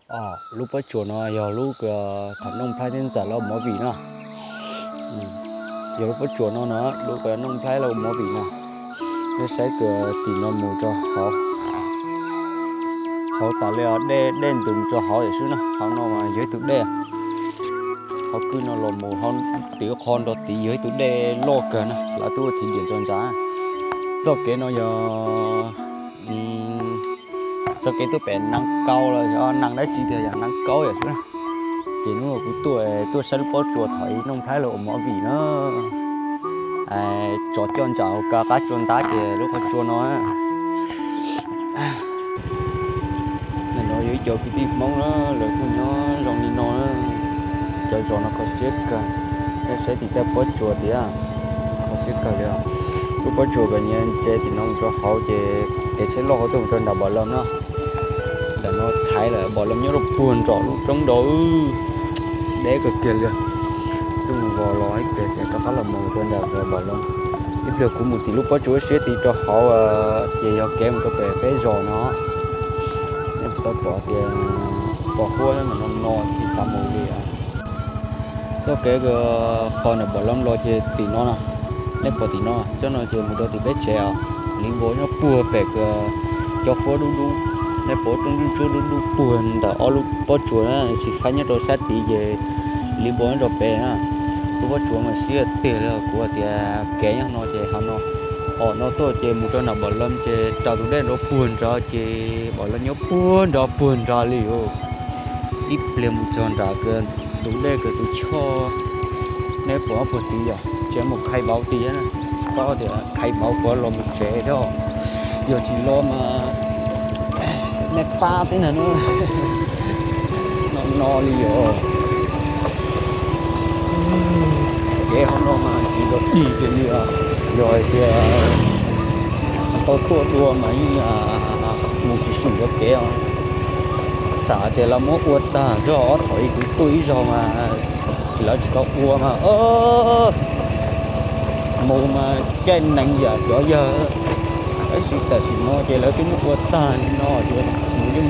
Lub pob tsuas no yog lub thaum Nooj Nplhaib thiab Ntxawm lawv ua movie no. Yog lub pob tsuas no no, lub Nooj Nplhaib lawv ua movie no. Nej saib kawg tim no mus rau hauv, hauv tas li os, dej, dej ntws mus rau hauv xwb na. Hauv no mas yog ib tug dej, hauv kwj no los mus hauv tim qho nrog tid yog ib tug dej loj kawg na, lawv twb ua thim diam tso ntsav. Txoj kev no yog txoj kev tuaj pem Naj Kaub los yog Naj dab tsi tiag, yog Naj Kaub yom xwb. Ces hnub no kuv tuaj, tuaj saib lub pob tsuas thaum Nooj Nplhaib lawv ua movie na. Tso coj ntsam hauv kav qab tsua ntab ces lub qhov tsua no. Ntawm no yog ib co kwv tij Hmoob na, lawv kuj nyob zoo li no na. Cov zos no kho siab kawg, nej saib tim tej pob tsuas tias kho siab kawg li os. Lub pob tsuas kom nyias ntsia tim no mus rau hauv ces kev tsheb loj hauv tuaj mus rau nram Npam Loos no. Ntawm no thaiv lawm, Npam Loos nyob rau puag nram lub roob nrau, deb kawg kiag li. Tuaj mus vos los ib pliag ces rov qab los mus rau nram Npam Loos. Ib pliag kuv mus tim lub pob tsuas siab tid rau hauv, ces yog kev mus rau pem peb zos no. Nej puas tau pom tias pos huab no no no tsis xav mus li. Txoj kev qhov ntawm Npam Loos los ces tim no na, nej pom tim no, cov no ces mus rau tim peb tsev os. Liv npua nyob puag pem cov huab dub dub, nej pom roob ntsuab ntsuab dub dub puag ntawm ob lub pob tsuas na, sis faib nyob rau sab tid ces liv npua nyob rau pem na. Lub pob tsuas mas siab tiag li, kuv tias kev nyob no ces hauv no, hauv no tuaj ces mus rau nram Npam Loos ces raws tus dej nrov puag nrad ces Npam Loos nyob puag nrad puag nrad li os. Ib pliag mus txog nram tus dej kawg tus choj, nej pom puag tid yom, tseem mus khai vauv tid, paub tias khai vauv kuv los mus tsev thiab. Yog tsis los mas nej pab thiab na. No no li os. Kev hauv no mas tsis tau dig kiag li os. Yog hais tias tsis tau tuaj dua mas yeej mus tsis swm cov kev os. Xav tias lawv muab ua tag xwb, ob thaum ub kuv tuaj ib zaug mas lawv tsis tau ua mas mus mas caij nees yam cov yawg. Tab sis tam sim no ces lawv twb muab ua tag li no ces mus yeej